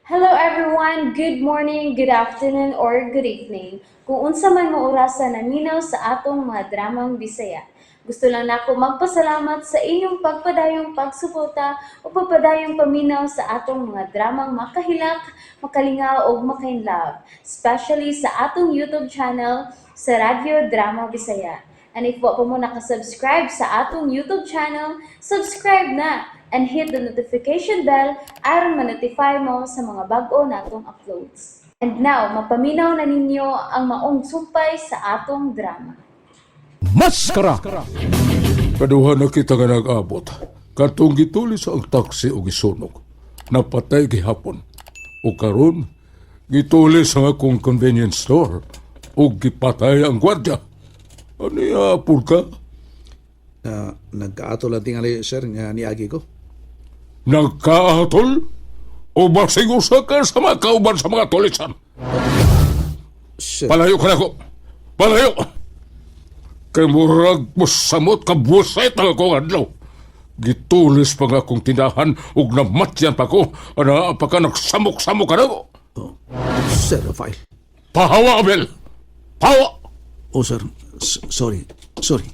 Hello everyone! Good morning, good afternoon, or good evening. Kung unsa man mo orasa naminaw sa atong mga dramang Bisaya. Gusto lang nako magpasalamat sa inyong pagpadayong pagsuporta o pagpadayong paminaw sa atong mga dramang makahilak, makalingaw ug makainlove, especially sa atong YouTube channel sa Radyo Drama Bisaya. And if wa pa mo nakasubscribe sa atong YouTube channel, subscribe na and hit the notification bell aron ma-notify mo sa mga bag-o natong uploads. And now, mapaminaw na ninyo ang maong sumpay sa atong drama. Maskara! Kaduha na kita nga nag-abot. Katong gitulis ang taksi o gisunog. Napatay gihapon. O karon, gitulis ang akong convenience store. O gipatay ang gwardya. Ano ya, ka? Na nagkaato lang tingali sir nga niagi ko. Nagkaatol? O basig usa ka sa mga kauban sa mga tulisan? Sir, Palayo ka na ko! Palayo! Kay murag mo samot ka buset ang akong adlaw. Gitulis pa nga akong tindahan ug namatyan pa ko. Ana pa ka nagsamok-samok ka na ko. Sir Rafael. Pahawa, Abel! Pahawa! Oh sir, sorry. Sorry.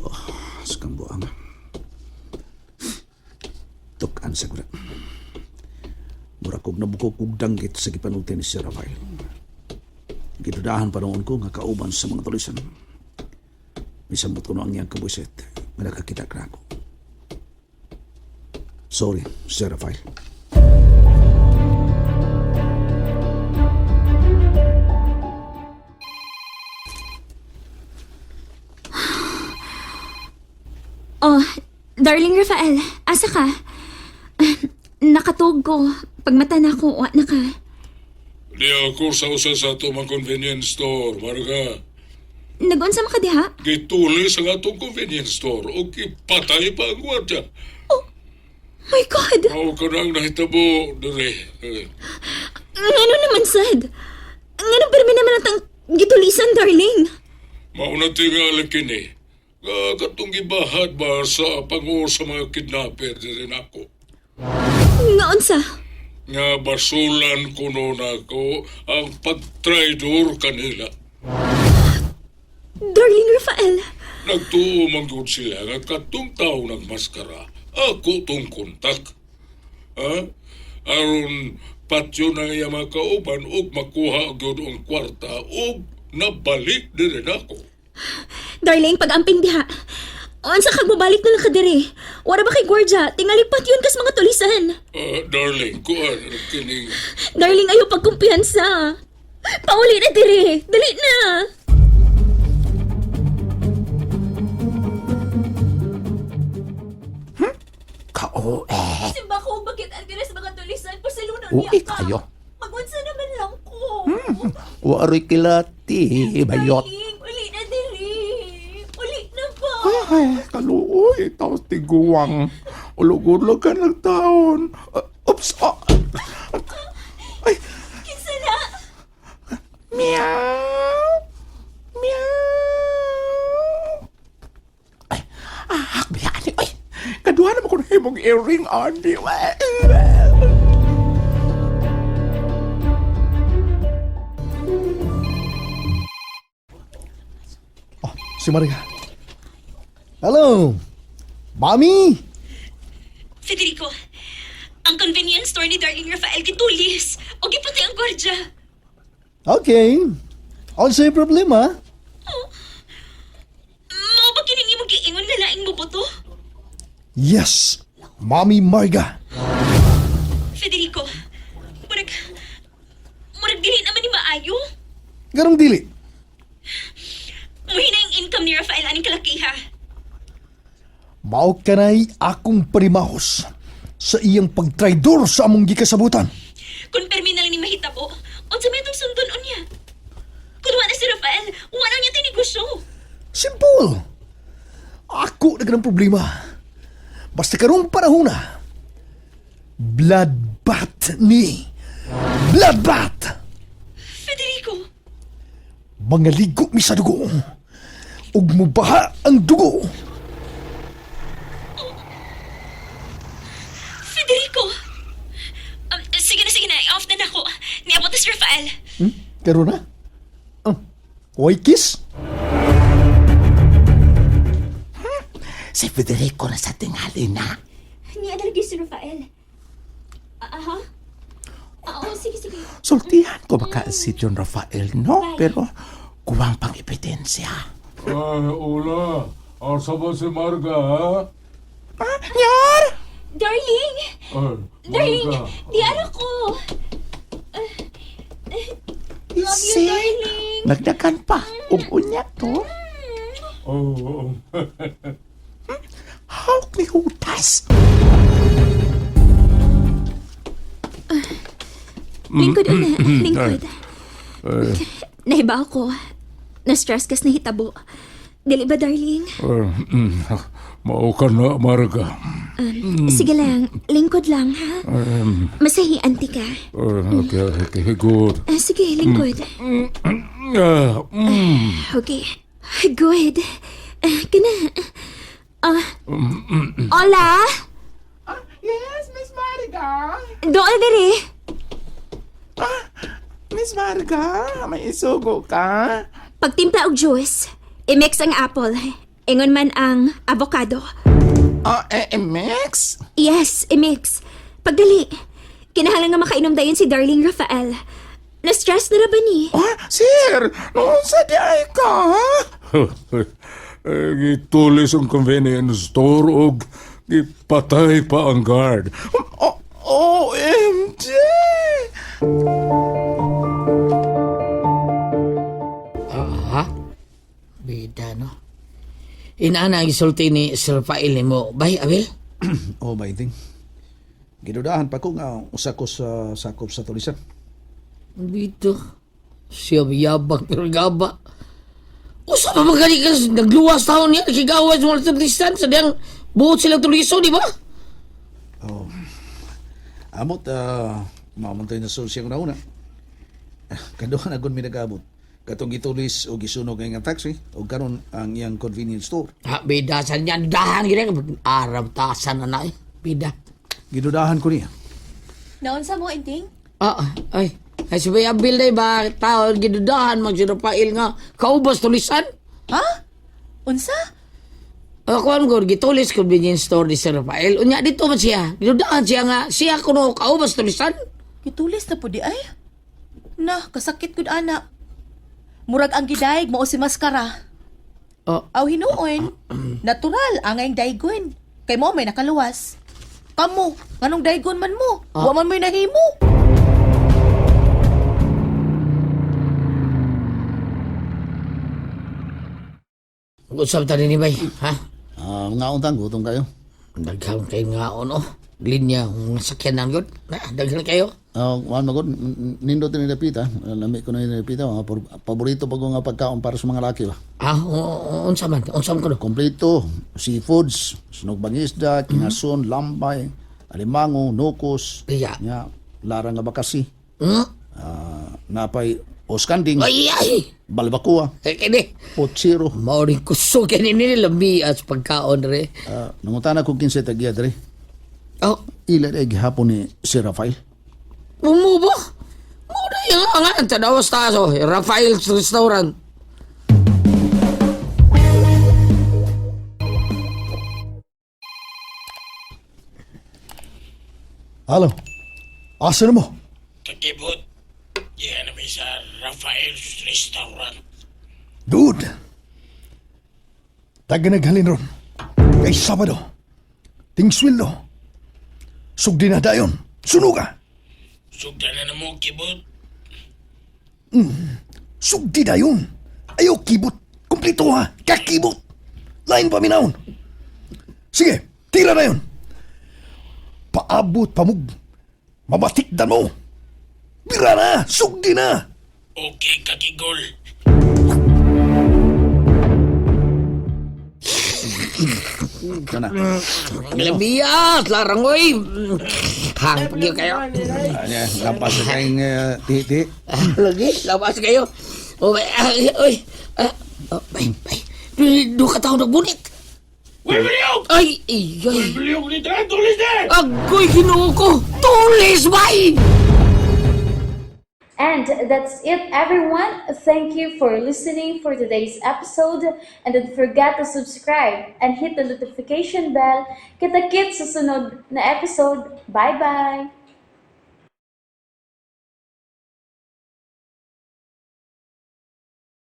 Oh, sakang buang. Tukan sa gura. Mura kog nabukog kog danggit sa gipanulti ni Sir Rafael. Gidudahan pa noon ko nga kauban sa mga tulisan. Misamot ko no ang iyang kabuset nga nakakita ka ako. Sorry, Sir Rafael. Oh, darling Rafael, asa ka? Nakatog ko. Pagmata na ako, wa na ka. Di ako sa usa sa ato mga convenience store, Marga. Nagunsa man ka diha? Gitulis ang atong convenience store o gipatay pa ang gwardya. My God! Mao ka na ang nahitabo, dire. Eh, Ngano naman, sad? Ngano permi naman atang gitulisan, darling? Mauna tingali kini. Nga katong gibahad ba sa pangu sa mga kidnapper diri nako. Nga unsa? Nga basulan kuno nako ang pagtraidor kanila. Darling Rafael, Nagtuo man gyud sila nga katong tao nagmaskara. Ako tong kontak. Ha? Aron patyo na iya mga kauban ug makuha gyud ang kwarta ug nabalik diri nako. Darling, pag-amping diha. Unsa kag mobalik na lang ka dire? Wala ba kay gwardya? Tingali yun kas mga tulisan. Ah, darling, kuan kining Darling, ayaw pagkumpiyansa. Pauli na dire. Dali na. Kao eh. Simba ko, bakit ang sa mga tulisan? Pasalunan Uy, kayo. Magunsa naman lang ko. Waroy kilati, bayot. uli na diri. Uli na ba? Ay, kaluoy, taos tiguang. Ulog-ulog ka ng taon. Oops, oh. Ay, Kinsa na? meow. Meow. Ay, ah, bayani, ay. Kaduha naman ko na himong earring, Andy. Oh, si Maria. Hello, Mami! Federico, ang convenience store ni Darling Rafael gitulis. O gipatay ang gwardya. Okay. Ano yung problema? Mao ba kining imong giingon nga laing mo boto? Yes, Mami Marga. Federico, murag dili naman ni maayo. Ganong dili. Muhina yung income ni Rafael aning kalakiha. Mao kanay akong parimahos sa iyang pagtraidor sa among gikasabutan. Kung permi na lang ni mahitabo, unsa may itong sundon unya? Kung wa na si Rafael, wa na niya tinegosyo. Simple. Ako na ganang problema. Basta karong panahon na. Bloodbath ni. Bloodbath! Federico, Mga ligo mi sa dugo. Ug mubaha ang dugo. Federico! Rafael. Karon na? Ah, way kiss? Si Federico na sa tingali na. Niya lagi si Rafael. Aha? Oo, sige, sige. Sultihan ko baka si John Rafael, no? Bye. Pero kuwang pang ebidensya. Ay, Ola. Asa ba si Marga, ha? Ah, nyor! Darling! Ay, Darling! Marga. Di ano ko! Love you, Isi, darling! Nagdagan pa. Ug unya to. Oh, oh. Hawk ni hutas. Lingkod una, lingkod. Nahiba ako. Na-stress kas nahitabo. Dili ba, darling? Mao ka na, Marga. Sige lang, lingkod lang, ha? Masahi, auntie ka. Okay, okay, good. Ah, sige, lingkod. Ah, mm. Okay. Good. Ah, kana. Ah. Hola? Yes, Miss Marga. Doon diri. Miss Marga, may isugo ka. Pagtimpla og juice, i-mix ang apple. Ingon man ang avocado. Ah, eh, mix? Yes, i-mix. Pagdali. Kinahanglan nga makainom dayon si Darling Rafael. Na-stress na ra ba ni? Ah, sir, noon sa di ay ka, ha? Eh, gitulis ang convenience store og gipatay pa ang guard. O- OMG! Ha? Bida, no? Inaana ang gisulti ni Sir Rafael nimo. Bay, Abel? Oh, ba iting. Gidudahan pa ko nga usa ko sa sakop sa tulisan. Dito. Siya yabang pero gaba. Usa pa ba gani ka nagluwas taon niya, nakigawas mga tulisan sa diyang buot silang tuliso, di ba? Oh. Amot, mamuntay na susi ang una. Kaduha na gun mi nag-abot. Katong gitulis o gisunog ang iyang taxi o karon ang iyang convenience store. Ha, bida sa niya, dahan gina. Arab tasan na na eh. Bida. Gidudahan ko niya. Naunsa mo, Inting? Ah, ay. Ay, si Bay Abel na ba, tao, gidudahan, mag si Rafael nga, kaubos tulisan. Ha? Unsa? Ako ang gor gitulis convenience store ni Sir Rafael. Unya dito man siya. Gidudahan siya nga siya kuno kaubos tulisan. Gitulis na po di ay. Na, kasakit gud ana. Murag ang gidaig mao si maskara. Oh, Aw hinuon. Natural angay daigon. Kay mo may nakaluwas. Kamo, nganong daigon man mo? Wa man mo'y nahimo. usap ta ni bay, ha? Ah, nga untang gutom kayo. Daghan kayo nga ono. Linya mga sakyanan gud. Na, daghan kayo. Ah, wan magod nindot ni Dapita. Lami ko na ni Dapita, mga paborito pa ko nga pagkaon para sa mga laki ba. Ah, unsa man? Unsa man kuno? Kompleto, seafoods, sunog bangisda, kinason, lambay, alimango, nukos, Iya. nya, larang nga bakasi, Hmm? napay oskanding, Ay ay. balbakua, Eh, kini. potsiro. Mao rin kusog kini ni lami as pagkaon re. Nangutana ko kinsay tagya dre. Oh, Ila ay gihapon ni Sir Rafael. umubo. Mo na yung nga tanawas ta so Rafael's Restaurant. Halo. Asa na mo? Kakibot. Yan namin sa Rafael's Restaurant. Dude! Taga naghalin ron. Kay Sabado. Ting sweldo. Sugdi na dayon. Sunuga. Sugda na na mo, Kibot. Sugdi dayon. Ayaw kibot. Kumplito ha. Kakibot. Lain pa minaon. Sige, tira na yun. Paabot pamug. Mabatikdan mo. Bira na. Sugdi na. Okay, kakigol. Kana. Lamias, larang oy. Hang pagyo kayo. Anya, lampas sa kayong titi. Lagi, labas kayo. Oh, ay, ay, oy. Ah, oh, bay, bay. Do ka tao nagbunit. Ay, ay, ay. Biliyog ni Dre, tulis na! Agoy, Ginoo ko. Tulis, bay! And that's it, everyone. Thank you for listening for today's episode. And don't forget to subscribe and hit the notification bell. Kita-kits sa sunod na episode. Bye-bye!